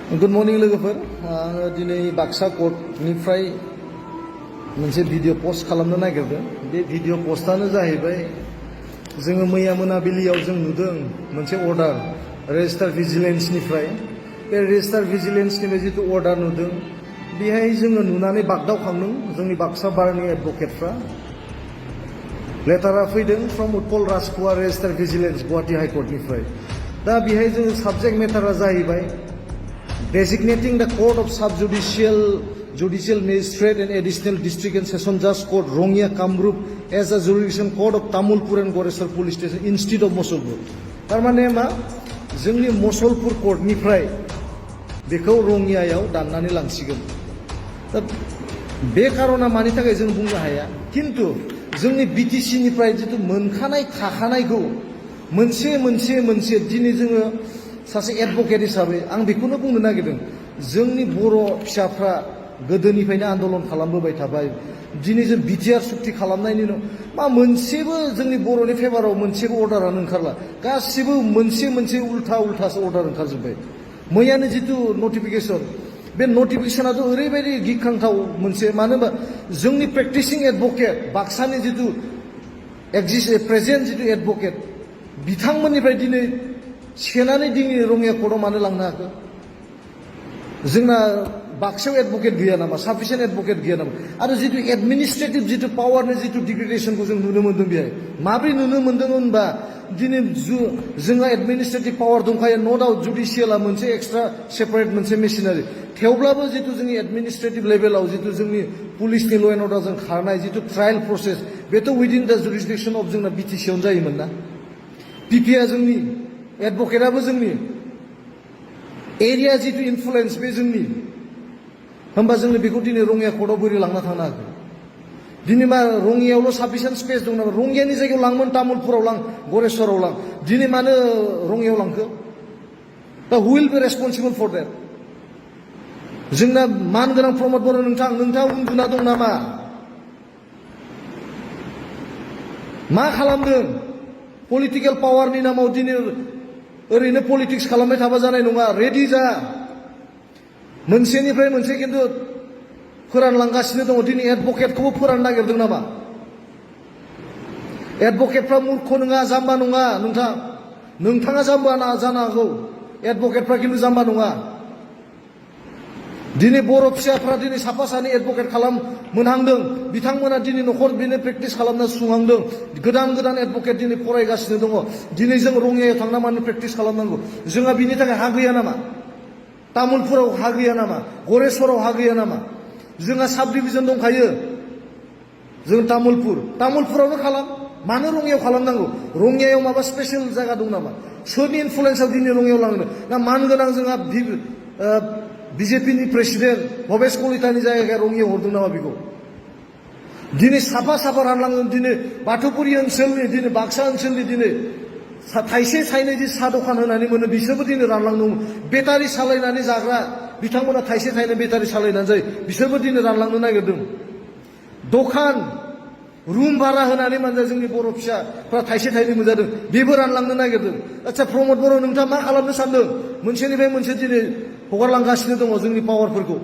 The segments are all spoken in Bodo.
गुड मर्निं लोगोफोर आङो दिनै बाक्सा कर्टनिफ्राय मोनसे भिडिअ पोस्ट खालामनो नागिरदों। बे भिडिअ पोस्टआनो जाहैबाय जोङो मैया मोनाबिलियाव जों नुदों मोनसे अर्डार रेजिस्टार भिजिलेन्सनिफ्राय। बे रेजिस्टार भिजिलेन्सनिफ्राय जितु अर्डार नुदों बेहाय जोङो नुनानै बागदावखांदों जोंनि बाक्सा बारनि एडभकेटफ्रा। लेटारा फैदों from Utpal Rajkhowa registrar vigilance Guwahati हाइकर्टनिफ्राय। दा बेहाय जोङो साबजेक्ट मेटारा जाहैबाय designating the court of judicial magistrate and additional district and session judge court Rongya Kamrup as a jurisdiction court of Tamulpur and Goresar police station instead of Mosolpur. Tarmane ma जोंनि Mosolpur court निफ्राय बेखौ रंगियायाव दाननानै लांसिगोन। दा बे कारना मानि थाखाय जों बुंनो हाया, किन्तु जोंनि बिटिसि निफ्राय जितु मोनखानाय थाखानायखौ मोनसे दिनै जोङो सासे एडभकेट हिसाबै आं बेखौनो बुंनो नागिरदों। जोंनि बर' फिसाफ्रा गोदोनिफ्रायनो आन्दलन खालामबोबाय थाबाय। दिनै जों बिटिआर सुक्ति खालामनायनि उनाव मा मोनसेबो जोंनि बर'नि फेभाराव मोनसेबो अर्डारानो ओंखारला। गासिबो मोनसे उल्थासो अर्डार ओंखारजोब्बाय। मैयानो जितु नटिफिकेसन, बे नटिफिकेसनाथ' ओरैबायदि गिख्रांथाव मोनसे, मानो होनबा जोंनि प्रेक्टिसिं एडभकेट बाक्सानि जितु प्रेजेन्ट जितु एडभकेट बिथांमोननिफ्राय दिनै सेनानै दिनै रङिया कर्टआव मानो लांनो हाखो? जोंना बाक्सायाव एडभकेट गैया नामा? साफिसियेन्ट एडभकेट गैया नामा? आरो जितु एडमिनिस्ट्रेटिभ जितु पावारनि जितु डिग्रेडेसनखौ जों नुनो मोन्दों बेहाय माब्रै नुनो मोन्दों होनबा दिनै जोंहा एडमिनिस्ट्रेटिभ पावार दंखायो, न' डाउट जुडिसियेला मोनसे एक्सट्रा सेपारेट मोनसे मेसिनारि। थेवब्लाबो जितु जोंनि एडमिनिस्ट्रेटिभ लेभेलाव जितु जोंनि पुलिसनि ल' एन्ड अर्डारजों खारनाय जितु ट्रायेल प्रसेस बेथ' उइदिन दा जुरिसडिक्सन अफ जोंना बिटिसिआवनो जायोमोन ना। पिपिआ जोंनि, एडभकेटआबो जोंनि, एरिया जितु इनफ्लुएन्स बे जोंनि, होमबा जोंनो बेखौ दिनै रङिया कर्टआव बोरै लांना थांनो हागौ? दिनै मा रङियायावल' साफिसियेन्ट स्पेस दं नामा? रङियानि जायगायाव लांमोन, तामुलपुराव लां, गरेस्वराव लां। दिनै मानो रङियायाव लांखो? दा who will be responsible for that? जोंना मानगोनां प्रमद बर' नोंथाङा उन्दुना दं नामा? मा खालामदों? पलिटिकेल पावारनि नामाव दिनै ओरैनो पलिटिक्स खालामबाय थाबा जानाय नङा। रेडि जा। मोनसेनिफ्राय मोनसे खिन्थु फोरानलांगासिनो दङ। दिनै एडभकेटखौबो फोराननो नागिरदों नामा? एडभकेटफ्रा मूर्ख नङा, जाम्बा नङा। नोंथाङा जाम्बा जानो हागौ, एडभकेटफ्रा खिन्थु जाम्बा नङा। दिनै बर' फिसाफ्रा दिनै साफा सानै एडभकेट मोनहांदों। बिथांमोना दिनै न'खर बेनो प्रेक्टिस खालामना सुंहांदों। गोदान एडभकेट दिनै फरायगासिनो दङ। दिनै जों रङियायाव थांना मानो प्रेक्टिस खालामनांगौ? जोंहा बिनि थाखाय हा गैया नामा? तामुलपुराव हा गैया नामा? गरेस्वराव हा गैया नामा? जोंहा साब डिभिजन दंखायो। जों तामुलपुरावनो खालाम। मानो रङियायाव खालामनांगौ? रङियायाव माबा स्पेसियेल जायगा दं नामा? सोरनि इनफ्लुएन्सआव दिनै रङियायाव लांनो? ना मानगोनां जोंहा बिजेपिनि प्रेसिडेन्ट भबेश कलितानि जायगाया रङियायाव हरदों नामा बेखौ? दिनै साफा रानलांदों। दिनै बाथौपुरि ओनसोलनि, दिनै बाक्सा ओनसोलनि दिनै थाइसे थाइनै जि साहा दखान होनानै मोनो बिसोरबो दिनै रानलांदों। बेटारि सालायनानै जाग्रा बिथांमोना थाइसे थाइनै बेटारि सालायनानै जायो, बिसोरबो दिनै रानलांनो नागिरदों। दखान रुम भारा होनानै मानोना जोंनि बर' फिसाफ्रा थाइसे थाइनै मोनजादों, बेबो रानलांनो नागिरदों। आচ্ছা प्रमद बर' नोंथाङा मा खालामनो सानदों? मोनसेनिफ्राय मोनसे दिनै हगारलांगासिनो दङ जोंनि पावारफोरखौ।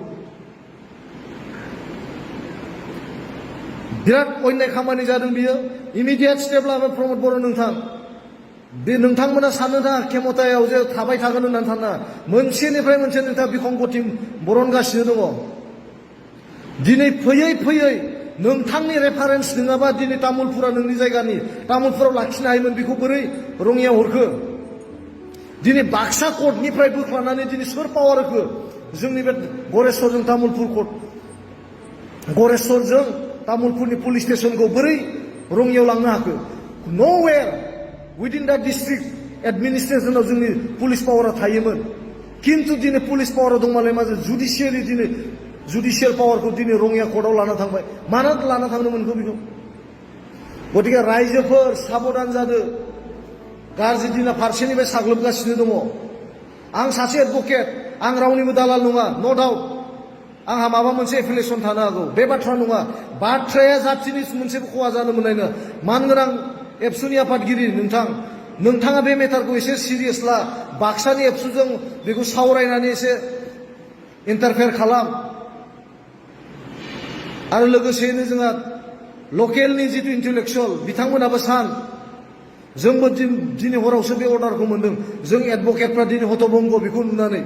बिराद अन्याय खामानि जादों बियो। इमिडियेट स्टेप लाबो प्रमद बर' बे नोंथांमोना साननो नाङा खेमतायाव जे थाबाय थागोन होननानै सानना। मोनसेनिफ्राय मोनसे नोंथाङा बिखंगति बरनगासिनो दङ। दिनै फैयै नोंथांनि रेफारेन्स नङाबा दिनै तामुलपुरा नोंनि जायगानि, तामुलपुराव लाखिनो हायोमोन, बेखौ बोरै रङियायाव हरखो? दिनै बाक्सा कर्टनिफ्राय बोख्लानानै दिनै सोर पावार होखो? जोंनि बे गरेस्वरजों तामुलपुर कर्ट, गरेस्वरजों तामुलपुरनि पुलिस स्टेसनखौ बोरै रङियायाव लांनो हाखो? न'वेर उइदिन दा डिस्ट्रिक्ट एडमिनिस्ट्रेसनाव जोंनि पुलिस पावारा थायोमोन। किन्तु दिनै पुलिस पावारा दंमालाय मा जुडिसियेल पावारखौ दिनै रङिया कर्टआव लाना थांबाय। मानो लाना थांनो मोनखो बेखौ? गतिके रायजोफोर साबधान जादो। गाज्रि दिना फारसेनिफ्राय साग्लोबगासिनो दङ। आं सासे एडभकेट, आं रावनिबो दालाल नङा, न' डाउट। आंहा माबा मोनसे एफिलिएसन थानो हागौ, बे बाथ्रा नङा। बाथ्राया जाथिनि मोनसेबो खहा जानो मोननाय नङा। मानगोनां एबसुनि आफादगिरि नोंथाङा बे मेटारखौ एसे सिरियास ला। बाक्सानि एबसुजों बेखौ सावरायनानै एसे इन्टारफेयार खालाम आरो लोगोसेयैनो जोंहा लकेलनि जितु इन्टेलेक्सुवेल बिथांमोनाबो सान जोंबो दिनै हरावसो बे अर्डारखौ मोन्दों जों एडभकेटफ्रा दिनै हतभंग बेखौ नुनानै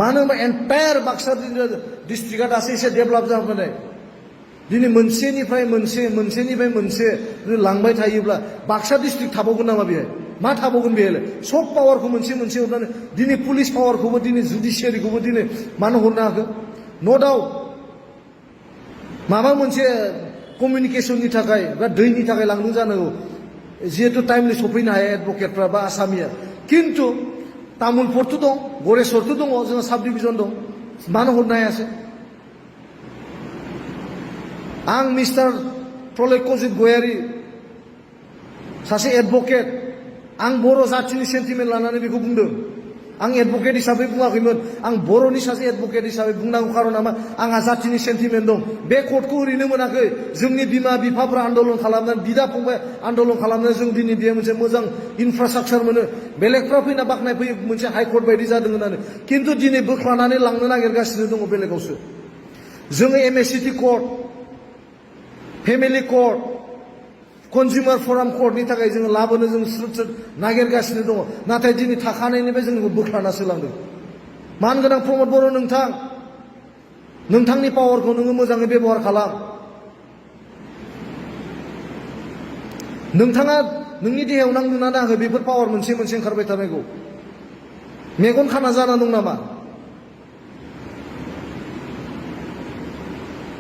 मानो होनबा एन्टायार बाक्सा डिस्ट्रिक्टआ दासो एसे डेभेलप जाबोनाय दिनै मोनसेनिफ्राय मोनसे लांबाय थायोब्ला बाक्सा डिस्ट्रिक्ट थाबावगोन नामा बेहाय मा थाबावगोन बेहाय सब पावारखौ मोनसे हरनानै दिनै पुलिस पावारखौबो दिनै जुडिसियारिखौबो दिनै मानो हरनो हाखो न' डाउट माबा मोनसे कमिउनिकेसननि थाखाय बा दैनि थाखाय लांदों जानांगौ जिहेतु टाइमलि सफैनो हाया एडभकेटफ्रा बा आसामिया किन्तु तामुलपुरथ' दं गरेस्वरथ' दङ जोंहा साब डिभिजन दं मानो हरनो हायासै आं मिस्टार प्रलयकजित गयारी सासे एडभकेट आं बर' जाथिनि सेन्टिमेन्ट लानानै बेखौ बुंदों आं एडभकेट हिसाबै बुङाखैमोन आं बर'नि सासे एडभकेट हिसाबै बुंनांगौ खारना मा आंहा जाथिनि सेन्टिमेन्ट दं बे कर्टखौ ओरैनो मोनाखै जोंनि बिमा बिफाफ्रा आन्दलन खालामनानै बिदा फंबाय आन्दलन खालामनानै जों दिनै बे मोनसे मोजां इनफ्रास्ट्राक्चार मोनो बेलेगफ्रा फैना बाख्नाय फैयो मोनसे हाइकर्ट बायदि जादों होननानै किन्तु दिनै बोख्लानानै लांनो नागिरगासिनो दङ बेलेगावसो जोङो एमएससिटि कर्ट फेमिलि कर्ट कन्जुमार फराम कर्टनि थाखाय जोङो लाबोनो जों स्रुत नागिरगासिनो दङ नाथाय दिनै थाखानायनिफ्राय जोंखौ बोख्लानासो लांदों मान गोनां प्रमद बर' नोंथांनि पावारखौ नोङो मोजाङै बेबहार खालाम नोंथाङा नोंनि देहायाव नांदोंना नाङाखै बेफोर पावार मोनसे ओंखारबाय थानायखौ मेगन खाना जाना दं नामा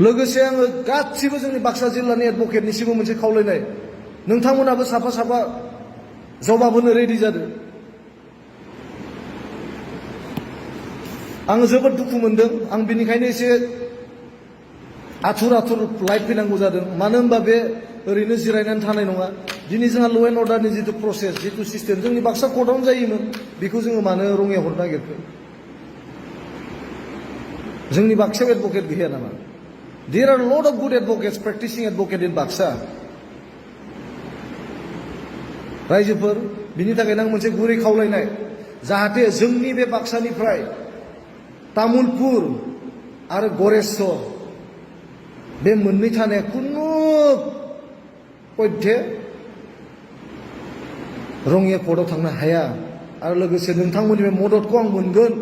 लोगोसे आङो गासिबो जोंनि बाक्सा जिल्लानि एडभकेटनिसिमबो मोनसे खावलायनाय नोंथांमोनाबो साफा जबाब होनो रेडि जादों आङो जोबोद दुखु मोनदों आं बिनिखायनो एसे आथुर लाइफ फैनांगौ जादों मानो होनबा बे ओरैनो जिरायनानै थानाय नङा दिनै जोंहा ल' एन्ड अर्डारनि जितु प्रसेस जितु सिस्टेम जोंनि बाक्सा कर्टआवनो जायोमोन बेखौ जोङो मानो रङियाव हरनो नागिरखो जोंनि बाक्सायाव एडभकेट गैया नामा There are a lot of good advocates, practicing advocate in Baksa. रायजोफोर बिनि थाखायनो आं मोनसे गुरै खावलायनाय जाहाथे जोंनि बे बाक्सानिफ्राय तामुलपुर आरो गरेस्वर बे मोननै थानाया खुनु पयथे रङिया कर्टआव थांनो हाया आरो लोगोसे नोंथांमोननि बे मददखौ आं मोनगोन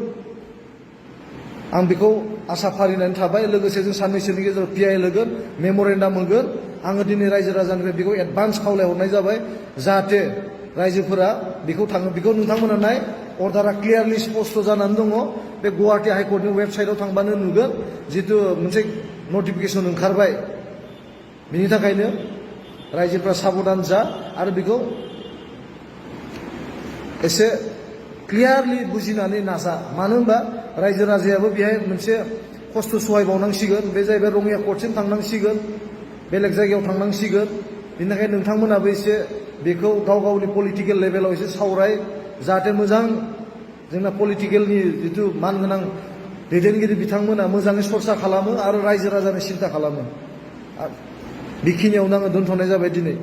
आं बेखौ आसा फारिनानै थाबाय लोगोसे जों साननैसोनि गेजेराव पिआइ होगोन मेम'रेन्डाम होगोन आङो दिनै रायजो राजानिफ्राय बेखौ एडभान्स खावलायहरनाय जाबाय जाहाथे रायजोफोरा बेखौ नोंथांमोना नाय अर्डारा क्लियारलि स्पष्ट जानानै दङ बे गुवाहाटी हाइकर्टनि वेबसाइटआव थांबानो नुगोन जितु मोनसे नटिफिकेसन ओंखारबाय बिनि थाखायनो रायजोफ्रा साबधान जा आरो बेखौ एसे क्लियारलि बुजिनानै नाजा मानो होनबा रायजो राजायाबो बेहाय मोनसे खस्थ' सहायबावनांसिगोन बे जाहैबाय रङिया कर्टसिम थांनांसिगोन बेलेग जायगायाव थांनांसिगोन बिनि थाखाय नोंथांमोनाबो एसे बेखौ गावनि पलिटिकेल लेभेलाव एसे सावराय जाहाथे मोजां जोंना पलिटिकेलनि जितु मानगोनां दैदेनगिरि बिथांमोना मोजाङै सरसा खालामो आरो रायजो राजानि सिन्था खालामो बेखिनियावनो आङो दोनथ'नाय जाबाय दिनै